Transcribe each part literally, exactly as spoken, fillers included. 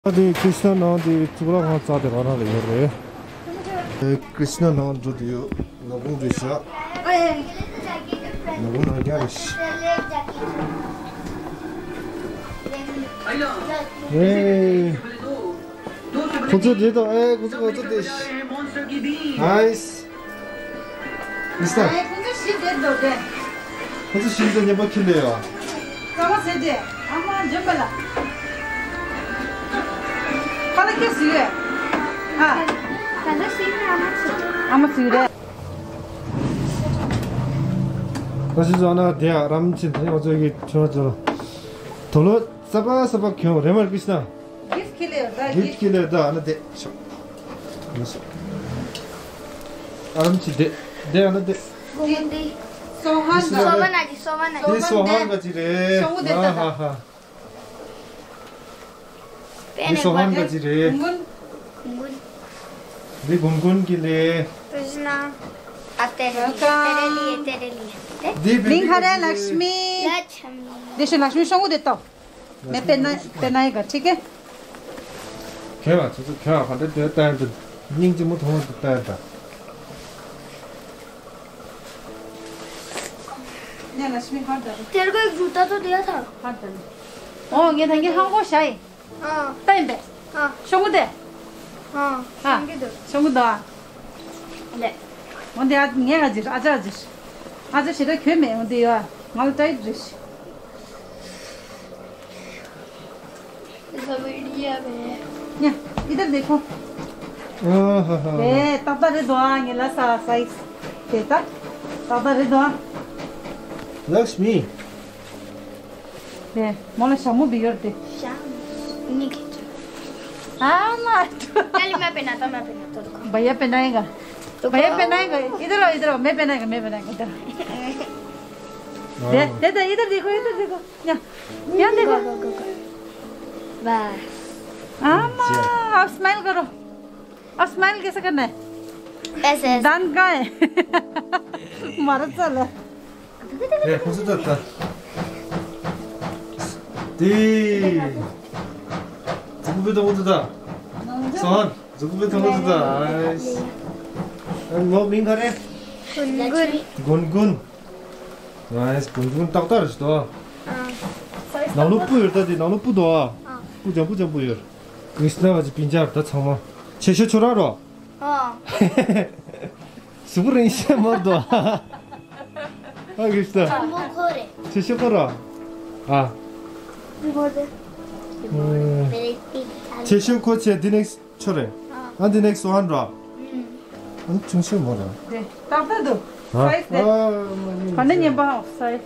ད་དེ་ཀྲིཤ་ན་ནང་དེ་གཙུག་ལག་ཁང་རྩ་དེ་རང་རང་ལ་ཡོད་རེད། ཨེ་ཀྲིཤ་ན་ནང་འགྲོ་དུས་ནག་ཁུང་དེ་བཞག་ནག་ཁུང་ནང་རྒྱ་རེད། ཨེ། ཁོ་ཚོ་དེ་དང་ཨེ་ཁོ་ཚོ་ང་ཚོ་དེ། ནའིས། ཨེ་ཁོ་ཚོ་ཞིག་བསྡད་འདུག་དེ། ཁོ་ཚོ་ཞིག་དང་ཉན་པ་ཁྱེར་ལེ་ཡོད། རྩ་བ་ཟེར་ཏེ། ཨ་མ་འཇོན་པ་ལ། ཁ་ལ་ཁྱེར་ཟིག་ཡོད། ཨ། ད་ལྟ་ཞིག་ནི་ཨ་མ་ཚོ། ཨ་མ་ཚོ་རེད། ད་ཞིག་བཟོ་ན་དེ་ཡ་རམ་ཆེན་དེ་ང་ཚོ་གི་ཁྱོད་ཚོ་ལ། དོ་ལོ་ས་པ་ས་པ་ཁྱོད་རེ་མར་ཀིས་ན། གིས་ཁི་ལེ་ད་གིས་གིས། ཁི་ལེ་ད་ཨ་ན་དེ་ཤོག་ཨ་རམ་ཆི་དེ་དེ་ཨ་ན་དེ། སོ་ཧན་དེ། སོ་ཧན་ན་ཅི་སོ་ཧན་ན་ཅི། དེ་སོ་ཧན་ག་ཅི་རེད། ཤོག་བུ་དེ་ད་ད། ཧ་ཧ་ཧ། དེ་སོ་ཧན་ག་ཅི་རེད། གུན་གུན། གུན་གུན། དེ་གུན་གུན་གི་ལེ། དེ་ན། ཨ་ཏེ་རེ་ལི་ཏེ་རེ་ལི་ཏེ་རེ་ལི། དེ་མིང་ག་རེ། ལགས་མི། ལགས་མི། དེ་ཤོག་ལགས་མི་ཤོག་བུ་དེ་ཏོ། मैं पहना, पहनाएगा, ठीक है? ཁྱོད་ཚོ་ཚོ་ཁྱོད་ག་འདྲ་དེ་ལྟ་ཡ་འདུག་སྙིང་རྗེ་མོ་མཐོང་བ་འདུག་ལྟ་ཡ་ད། तेरे को एक जूता तो दिया था। हाँ, हाँ। ओ, ये था, ये हमको शाही। ཨ། ད་ཡིན་པས། ཨ། ཤོག་གུ་དེ། ཨ། ཨ། ཤོག་གུ་དེ། ཨ། ལེ། འོ་འདི་ཨ་ངས་ཨ་ཅིར་ཨ་ཅག་ཨ་ཅིར། ཨ་ཅག་ཞེ་དྲག་གྱོན་མེད། འོ་འདི་ཡོད། ང་ལ་ཊའིཊ་རེད། ऐसा वीडियो में। ཡ། इधर देखो। ཨ་ཧ་ཧ། ཨེ་ཏག་ཏག་རེད་འདུག་ཨ། ངས་ལབ་ས་སའིཛ་དེ་ད་ཏག་ཏག་རེད་འདུག་ཨ། ལགས་མི། ནས་མོ་ལ་ཞྭ་མོ་བི་ཡོར་ཏེ། ཞྭ་མོ་ནི་ཁེ་ཆོ། ཨ་མ། चल, मैं पहनाता हूँ, मैं पहनाता हूँ, रुको। भैया पहनाएगा। रुको। भैया पहनाएगा। इधर आओ, इधर आओ, मैं पहनाएगा, मैं पहनाएगा, इधर आओ। दे, दे, दे, इधर देखो, इधर देखो। यहाँ, यहाँ देखो। गो, गो, गो, गो। बस। अम्मा, अब स्माइल करो। अब स्माइल कैसे करना है? ऐसे, ऐसे। दांत कहाँ है? मारो चलो। ཁོ་ཚོ་ད་ལྟ། དེ། ཛུ་གུ་པེ་ཏོ་ཁོ་ཚོ་ད། སོང་། ཛུ་གུ་པེ་ཏོ་ཁོ་ཚོ་ད། ཨ་ནོ་མིང་ག་རེ། གུན་གུན། གུན་གུན། ནའིས། གུན་གུན་ཏག་ཏག་རེད་དོ། ནང་ལོ་སྤུ་ཡོད་ད། དེ་ནང་ལོ་སྤུ་དོ། སྤུ་ཅང་སྤུ་ཅང་སྤུ་ཡོད། ཀྲིཤ་ན་བ་ཅི་པིན་ཅར་ད་ཚང་མ། ཆེ་ཤོས་ཁྱོད་རང་རོ། ཨ། གཟུགས་པོ་རིང་ཤོས་མོ་རེད་དོ། ཨ་ཀྲིཤ་ན། ཆེན་པོ་ཁོ་རེད། ཆེ་ཤོས་ཁོ་རོ། ཨ། ཨ། ཆེ་ཤོས་ཁོ་བྱས། འདི་ནེགསི་ཁྱོད་རེད། ཨ། འདི་ནེགསི་སོ་ཧན་རོ། ཨ་ནི་ཆུང་ཤོས་མོ་རེད། དེ་ཏག་ཏག་འདུག་ཨ། སའིཛ་དེ། ཨ། ག་ནས་ཉན་པ་སའིཛ།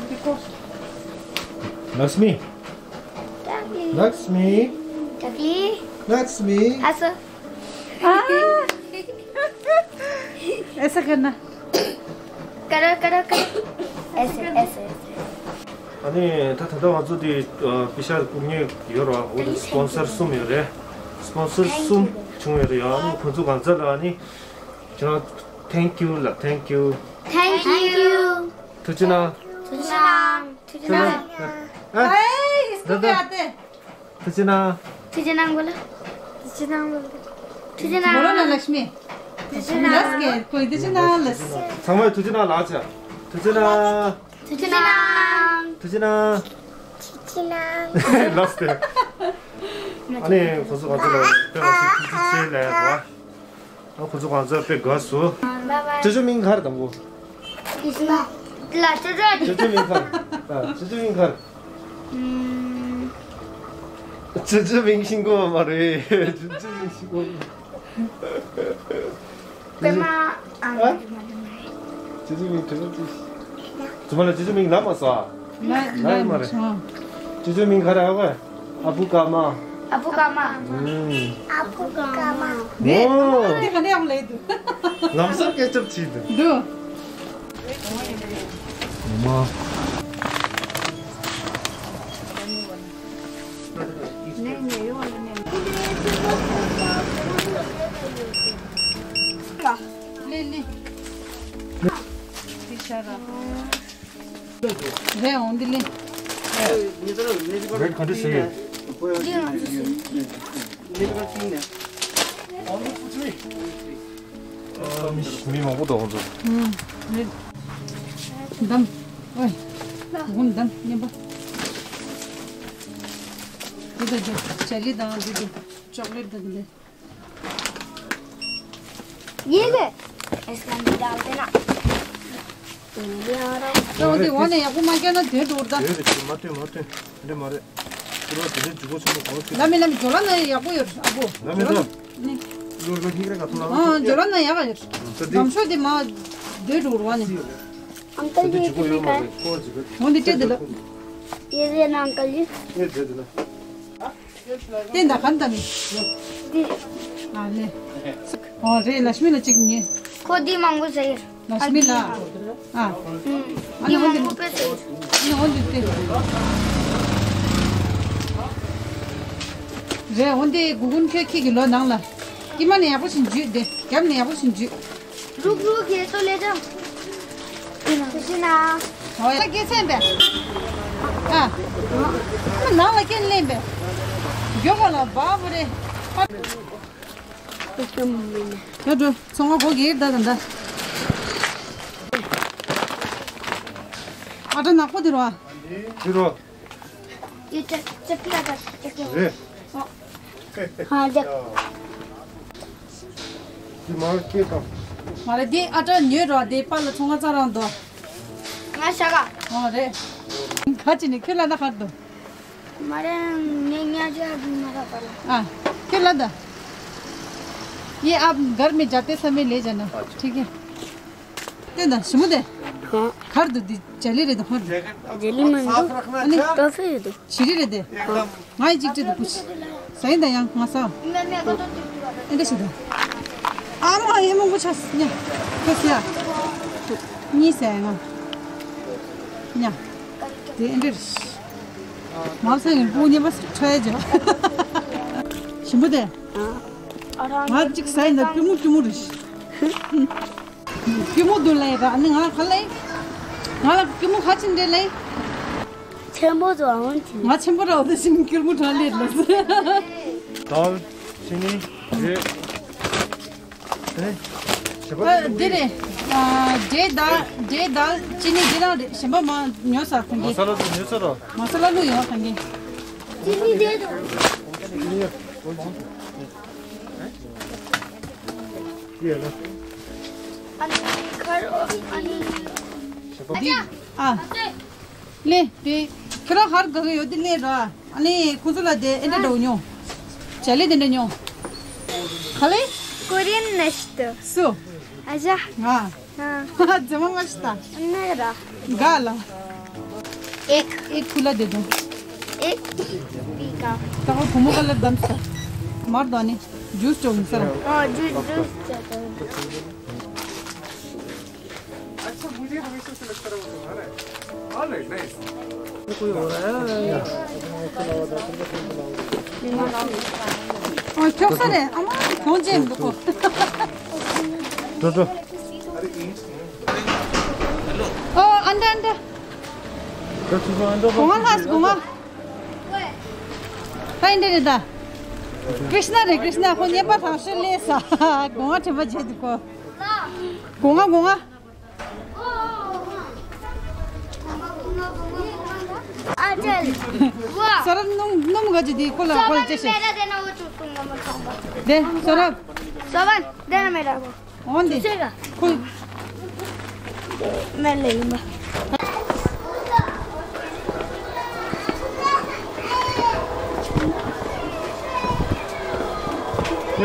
འདི་ཀོ། ལགས་མི། ལགས་མི། ལགས་མི། ལགས་མི། ཨ་སོ། ཨ། ऐसा करना। करो, करो, करो। ऐसे, ऐसे, ऐसे। ཨ་ནི་ད་ད་ལྟ་ང་ཚོ་དེ་པེ་ཤ་བསྐུར་མཁན་ཡོད་ར། འོ་དེ་སི་པོན་སར་གསུམ་ཡོད་རེད། སི་པོན་སར་གསུམ་བྱུང་ཡོད་རེད་ཡ། ཨ་ནི་ཁོ་ཚོ་གང་ཚ་ལ་ཨ་ནི་ཁྱེད་རང་thank you ལ། thank you། Thank you། ཐུགས་རྗེ་གནང་། ཐུགས་རྗེ་གནང་། ཐུགས་རྗེ་གནང་། ཨ། ཨེ། ད་ད། ཐུགས་རྗེ་གནང་། ཐུགས་རྗེ་གནང་གོ་ལ། ཐུགས་རྗེ་གནང་གོ་ལ། ཐུགས་རྗེ་གནང་། མོ་རང་ལ་ལགས་མི། ཐུགས་རྗེ་གནང་། ལགས་ཀྱི་ཁོས་ཐུགས་རྗེ་གནང་ལགས། ཚང་མས་ཐུགས་རྗེ་གནང་ལགས་ཆ། ཐུགས་རྗེ་གནང་། ཐུགས་རྗེ་གནང་། ཐུགས་རྗེ་གནང་། ཐུགས་རྗེ་གནང་། ལགས་ཏེ། ཨ་ནི་ཁོ་ཚོ་ང་ཚོ་ལ་དཔེ་མ་སྲིད་ཐུགས་རྗེ་ཆེ་ལབ་ཡ་དང་། ཨ། ཁོ་ཚོ་གང་ཚ་དཔེ་དགའ་སོང་། བའི་བའི། ཅོ་ཅོ་མིང་ག་རེ་དང་པོ། ལ་ཅོ་ཅོ། ཅོ་ཅོ་མིང་ག་རེ། ཨ། ཅོ་ཅོ་མིང་ག་རེ། ཨུམ། ཅོ་ཅོ་མིང་ཤེས་གོ་མ་རེད། ཅོ་ཅོ་མིང་ཤེས་གོ་མ་རེད། པད་མ། ཨ། ཨ། ཅོ་ཅོ་མིང་དྲི་བ་ཅི། ཚང་མ་ལ་ཅོ་ཅོ་མིང་ལབ་མ་སོང་། ལ་ལ་མ་རེད། ཅོ་ཅོ་མིང་ག་རེ། ཨ་ཁོ། ཨ་བུ་ཀ་མ། ཨ་བུ་ཀ་མ། ཨུམ། ཨ་བུ་ཀ་མ། ཨོ། དེ་ག་ནས་ཡང་ལས་འདུག་ལམ་སང་སྐད་ཆ་བྱེད་འདུག་འདུག་མ། ལི་ལི། དེ་ཤ་ར། རེད་འོང་འདི་ལི། རེད་ག་འདྲ་ཟེར་ཡོད། འདི་ང་ཚོ་ཟིན། མི་མང་པོ་འདུག་ཁོང་ཚོ། ཨུམ། རེད། འདམ། ཨོའི། དགུན་འདམ་མཉེན་པ། འདི་དང་འདི་ཇ་ལི་དང་འདི་དང་ཅོག་ལེཊ་དང་འདི། ཡིན་ལེ། ཨེ་སི་ཀ་འདི་དང་དེ་ན། ཡང་རང་། ད་འོ་དེ་འོ་ནས་ཡག་པོ་མ་བསྐྱལ་ན་དོན་འགྲོ་ར་ད། དོན་རེད་ཅིག་མ་བཏོན་མ་བཏོན། རེད་མ་རེད། ཁྱོད་རང་དེ་འདྲའི་འཇུག་སྒོ་ཆེན་པོ་གོ་ཚོད། ལ་མི་ལ་མི་ཇོ་ལ་ན་ཡག་པོ་ཡོད་ཨ་བོ། ལ་མི་ད། ནི། ལོ་ལོ་ཧིག་རེ་ག་ཐོ་ལ། ཨ་ཇོ་ལ་ན་ཡག་ཡོད། ད་འདི། འདམ་ཤོག་དེ་མ་དོན་འགྲོ་ར་བ་ནི། ད་འདི་འཇུག་སྒོ་ཡོད་མ་རེད་ཁོ་ཅིག་ག། འོ་འདི་སྤྲད་དེ་ལ། ཡེ་ཟེ་ནང་ག་ལི། ངས་བསྡད་འདི་ན། བསྟན་དང་ག་འདམ་ཡིན། འདི། ཨ་ལེ། ཨོ་རེད་ལ་ཤི་མི་ལ་གཅིག་ཉེ། ཁོ་འདི་མང་པོ་ཟེར། ལ་ཤི་མི་ལ། ཨ། ཨ་ནི་འོ་འདི། ཨ་ནི་འོ་འདི་སྟེ། རེད་འོ་འདི་གུ་གུན་ཁྱོད་ཁྱི་གི་ལོ་ནང་ལ། ཀྱི་མ་ནི་ཡག་པོ་ཞིག་འཇུས་ཏེ་རྒྱབ་ནི་ཡག་པོ་ཞིག་འཇུས། རུག་རུག་གི་ཏོ་ལེ་ཅང་། ཁུ་ཤི་ན། ཧོ་ཡ་ཀེ་སེན་པེ། ཨ། ནང་ལ་ཀེན་ལེན་པེ། མགྱོགས་པ་ལ་བ་བུ་རེ། ཁུ་ཤི་མི་ནི། ཡ་འགྲོ་ཚོང་ཁང་སྒོ་གེར་ད་ད་ད། ཨ་ད་ནག་པོ་དེ་རོ། དེ་རོ། དེ་ཅ་ཅ་ཕི་ཨ་ད་ཅ་ཕི། རེད། ཧ་ལས། དེ་མར་སྐྱེས་དང་། མ་རེད་དེ་ཨ་ཏྲ་ཉོས་རོགས་དེ་པཱ་ལགས་ཚོང་ཁང་རྩ་རང་དོ། ང་ཤ་ག་ཨོ་རེད། ག་ཅི་ནི་ཁྱོད་ལ་ན་གར་དོ། हमारे यहाँ न्याजा भी हमारा पड़ा। हाँ, क्यों लदा? ये आप घर में जाते समय ले जाना, अच्छा। ठीक है? དེ་ད་ཞི་མོ་དེ། ཧོ། གར་དུ་འདི་ཇ་ལི་རེད་དོ་ཧོ། ཇ་ལི་མིན་འདུག་ཨ་ནི་ཀ་ཧྥེ་རེད་དོ། ཞི་རི་རེད་དེ། ཧོ། ང་ཡི་ཅིག་ཅིག་ཏུ་ཕུ་ཤི། ས་ཡིན་ད་ཡང་ང་ས། ཨེ་འདྲ་ཞིག་ད། ཨ་མ་ཡི་མོ་གུ་ཆ་སི་ཉ། ཁ་སི་ཡ། གཉིས་སེ་ང་། ཉ། དེ་ཨེ་འདྲ་རེད། མ་སེ་ངི་བུ་ཉེ་བ་ཁྲ་ཡ་ཇོ། ཞི་མོ་དེ། ང་ཅིག་ས་ཡིན་ད་ཀྱུ་མུ་ཀྱུ་མུ་རེད། སྐྱི་མོ་དུ་ལེ་ར་ནི་ང་ལ་ག་ལེ། ང་ལ་སྐྱི་མོ་ཁ་ཆེན་འདྲེ་ལེ། ཆེན་པོ་དུ་ཨང་ཆེན། ང་ཆེན་པོ་ར་འོ་དེ་ཞིག་སྐྱུར་མོ་གྲ་ལེ་ལ། དལ། ཅི་ནི་རེད། རེད། ཞེ་པོ་ཨ་འདི་རེད། ཨ་འདྲེ་དལ་འདྲེ་དལ་ཅི་ནི་འདི་རང་རེད་གཞན་པ་མ་ཉོ་ས་གང་གི། མ་ས་ལ་དུ་ཉོ་ས་ར། མ་ས་ལ་ལུ་ཡོང་གང་གི། ཅི་ནི་འདྲེ་དུ། ཡེ་ལ། ཨ་ནི་ཁར་ཨ་ནི། འདི་ཨ། ལེ་དེ་ཁྱེད་རང་ཧར་ག་གི་ཡོད་དེ་ལེ་ར། ཨ་ནི་ཁོ་ཚོ་ལ་དེ་ཨེ་འདྲ་འགྲོ་མྱོང་། བྱ་ལེ་དེ་འདྲ་མྱོང་། ག་ལེ། ཀོ་རི་ཡན་ནས་ཤི་ཏུ། སུ། ཨ་ཞ། ང་། ཨ། རྫུན་མ་མ་ཤི་ད། ནེ་ར། ག་ལ། एक। एक खुला दे दो। एक पी का। ད་ཁོ་བུ་མོ་ག་ལ་བདམས་ས། མར་དོ་ནི་ཇུས་ཅོག་ཡིན་ས་ར། ཨ་ཇུས་ཇུས་ཅོག་ཡིན། अच्छा, मुझे हमेशा से लगता रहा वो तुम्हारा है। All right, nice। ཨོ་ཁྱོད་ས་རེད་ཨ་མ་གོང་ཅན་འདུག་གོ། འགྲོ་འགྲོ། ཨོ་ཨན་ཏྲ་ཨན་ཏྲ། གོང་ང་ལྷག་གོང་ང་། ད་ཨིན་ཏྲ་རེད་ད། ཀྲིཤ་ན་རེད་ཀྲིཤ་ན་ཁོ་ཉེས་པ་ཐང་ཤོད་ལས་ས། གོང་ང་དྲན་པ་བྱེད་འདུག་གོ། གོང་ང་གོང་ང་། ཨ་ཅལ། ཝ། ས་ར་སྣུམ་སྣུམ་ག་ཅི་དེ་ཁོ་ལ་ཁོ་ལ་ཅེ་ཤེས། དེ་ས་ར། སོ་བན་དེ་ན་མེད་ར་གོ། འོན་ཏེ། ཁོ། མེད་ལེ་ཡིན་པ། ཡ།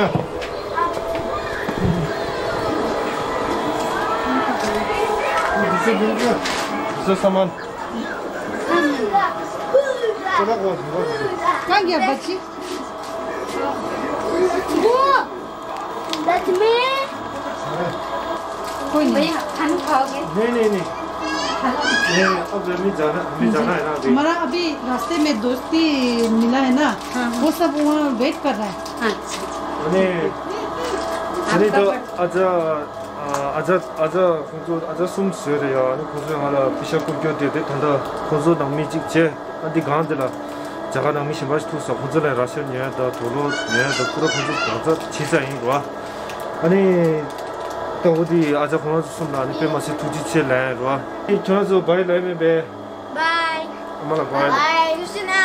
ཟ་ས་མ། གང་རྒྱབ་པ་ཅི། That's me. कोई नहीं। भैया, खाना खाओगे? नहीं, नहीं, नहीं। खाना? नहीं, अब हमें जाना, हमें जाना है ना अभी। हमारा अभी रास्ते में दोस्ती मिला है ना, हाँ, हाँ। वो सब वहाँ वेट कर रहा है। अच्छा। अरे, अरे तो आजा, आ, आजा, आजा, ཁོང་ཚོ་ཨ་ཅག་གསུམ་བཟོས་རེད་ཡ། ཨ་ནི་ཁོང་ཚོས་ང་ལ་པི་ཤ་བསྐུར་རྒྱུ་དེ་དེ་ད་ལྟ་ཁོང་ཚོ་ནང་མི་གཅིག་བྱས། ཨ་འདི་གང་དེ་ལ་ཇ་ རྒྱ་གར་ནང་མི་གཞན་པ་ཞིག་ཐུག་ས་ཁོང་ཚོ་ལ་ར་ཤན་ཉོ་ཡ་དང་དུག་ལོག་ཉོ་ཡ་དང་ཁུ་ར་ཁོང་ཚོ་གང་ཚ་བྱེད་ས་ཡིན་རོ། ཨ་ནི་ད་འོ་དེ་ཨ་ཅག་ཁོང་རང་ཚོ་གསུམ་ལ་ཨ་ནི་དཔེ་མ་སྲིད་ཐུགས་རྗེ་ཆེ་ལབ་ཡ་རོ། ཨ་ནི་ཁྱོད་རང་ཚོ་བའི་ལབ་མེད་པས། बाय। ཨ་མ་ལ་བའི། बाय। कृष्णा।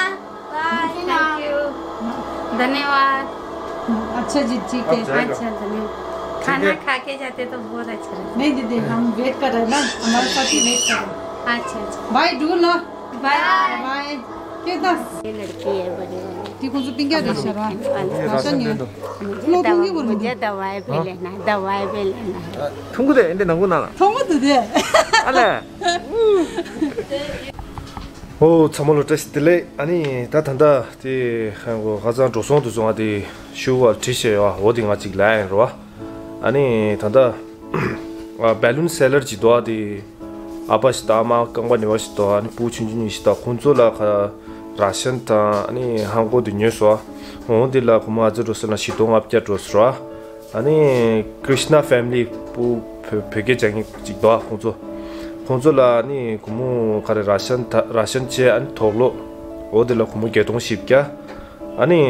बाय। Thank you. धन्यवाद। अच्छा जी, ठीक है। अच्छा, धन्यवाद। खाना खा के जाते तो बहुत अच्छा रहता। नहीं दीदी, हम वेट कर रहे हैं ना, हमारे साथ ही वेट कर रहे हैं। अच्छा, अच्छा। बाय, डू ना। बाय। बाय। के दस। ये लड़की है बड़ी वाली। ठीक हो, तो पिंगा दे शर्मा। वाली। राशन नहीं है। लोगों की बोल मुझे दे। दवाई भी लेना है, दवाई भी लेना है। थुंगु दे, इंदे नंगु ना। थोंगु दे दे। अले। ཨོ་ཚང་མ་ལ་བཀྲ་ཤིས་བདེ་ལེགས། ཨ་ནི་ད་ད་ལྟ་དེ་ཁ་སང་འགྲོ་སོང་དུ་སོང་བ་དེ་ཞུ་བར་བྲིས་བྱས་ཡོད། འོ་དེ་ང་གཅིག་ལ་ཡིན་རོ། ཨ་ནི་ད་ལྟ་བེ་ལུན་སེ་ལར་གྱི་དོ་དེ་ཨ་ཕ་ཞིག་དང་ཨ་མ་རྐང་པ་ཉེ་བ་ཞིག་དང་ཨ་ནི་བུ་ཆུང་ཆུང་གཉིས་ཤིག་དང་ཁོང་ཚོ་ལ་ཁ་ར་ཤན་དང་ཨ་ནི་ཧང་གོ་དེ་ཉོས་སོ། འོ་དེ་ལ་ཁོ་མོ་ཨ་ཙི་འགྲོ་སོང་ལ་བཞི་སྟོང་ལྔ་བརྒྱ་འགྲོ་སོང་རོ། ཨ་ནི་Krishna family པུ་བོད་བོད་སྐད་སྦྱང་མཁན་ཅིག་འདུག་ཁོང་ཚོ། ཁོང་ཚོ་ལ་ཨ་ནི་སྒོར་མོ་ག་རེ་ར་ཤན་ད་ར་ཤན་བྱས་ཨ་ནི་དུག་ལོག་འོ་དེ་ལ་སྒོར་མོ་བརྒྱད་སྟོང་བཞི་བརྒྱ། ཨ་ནི་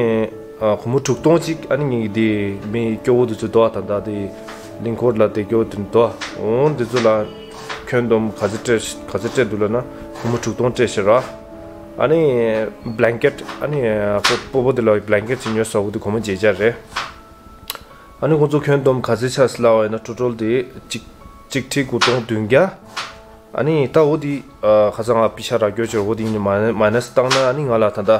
ཨ་སྒོར་མོ་དྲུག་སྟོང་ཅིག་ཨ་ནི་ངེད་ཀྱི་དེ་མི་སྐྱོ་བོ་དེ་ཚོ་འདུག་ད་ལྟ་དེ་གླིང་སྐོར་ལ་དེ་སྐྱོ་བོ་དེ་འདུག་འོ་དེ་ཚོ་ལ་ཁྱོན་བསྡོམས་ག་ཚོད་སྤྲད་ག་ཚོད་སྤྲད་འདུག་ལབ་ན་སྒོར་མོ་དྲུག་སྟོང་སྤྲད་ཤག་ར། ཨ་ནི་blanket ཨ་ནི་སྤོ་སྤོ་བོ་དེ་ལ་blanket ཅིག་ཉོས་སོང་། འོ་དེ་སྒོར་མོ་བརྒྱད་བརྒྱ་རེད། ཨ་ནི་ཁོང་ཚོ་ཁྱོན་བསྡོམས་ག་ཚོད་ཆགས་སོང་ལབ་པ་ཡིན་ན་ཊོ་ཊལ་དེ་གཅིག་གཅིག་ཁྲི་དགུ་སྟོང་བདུན་བརྒྱ། ཨ་ནི་ད་འོ་དེ་ཁ་སང་ང་པི་ཤ་རག་རྒྱུ་ཅིག་འོ་དེ་ནི་མ་མ་ནས་བཏང་ན་ཨ་ནི་ང་ལ་ད་ལྟ་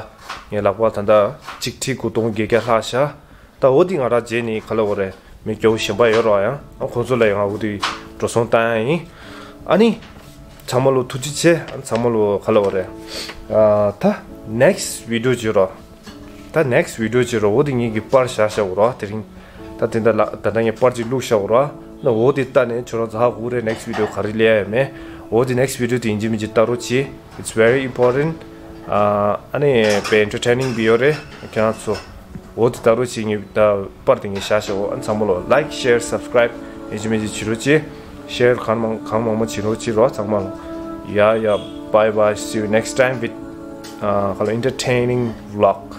ངའི་ལག་པ་ད་ལྟ་གཅིག་ཁྲི་དགུ་སྟོང་བརྒྱད་བརྒྱ་ལྷག་ཤག་ད་འོ་དེ་ང་རང་རྗེས་ནས་ག་ལབ་དགོས་རེད། མི་སྐྱོ་བོ་གཞན་པ་ཡོད་རོགས་ཡང་ཨ་ཁོང་ཚོ་ལ་ཡང་འོ་དེ་འགྲོ་སོང་བཏང་ཡ་ཡིན། ཨ་ནི་ཚང་མ་ལོ་ཐུགས་རྗེ་ཆེ། ཨ་ཚང་མ་ལོ་ག་ལབ་དགོས་རེད། ཨ་ད་next video བྱེད་རོགས། ད་next video བྱེད་རོགས། འོ་དེ་ངེད་ཀྱི་པར་བཞག་བཞག་འོ་རོགས་དེ་རིང་། ད་དེ་འདྲ་ལ་ད་ལྟ་ངས་པར་ཅིག་བླུགས་བཞག་འོ་རོགས་ན། འོ་དེ་ལྟ་ནས་ཁྱོད་རང་ཚོ་ཧ་གོ་རེད། next video ག་རེ་ལས་ཡ་ཡོད་མེད། འོ་དེ་next video དེ་ཡིན་གཅིག་མིན་གཅིག་ལྟ་རོགས་གྱིས། It's very important. ཨ་ནི་དཔེ་entertaining བི་ཡོད་རེད་ཁྱེད་རང་ཚོ། འོ་དེ་ལྟ་རོགས་གྱིས། ངས་ད་པར་དེ་ངས་བཞག་བཞག་འོ་ཨ་ཚང་མ་ལོ་like, share, subscribe ཡིན་གཅིག་མིན་གཅིག་བྱེད་རོགས་གྱིས། share གང་མང་གང་མང་མང་བྱེད་རོགས་གྱིས་རོགས་ཚང་མ་ལོ། Yeah, yeah, bye bye, see you next time with ཨ་ག་ལ་entertaining vlog.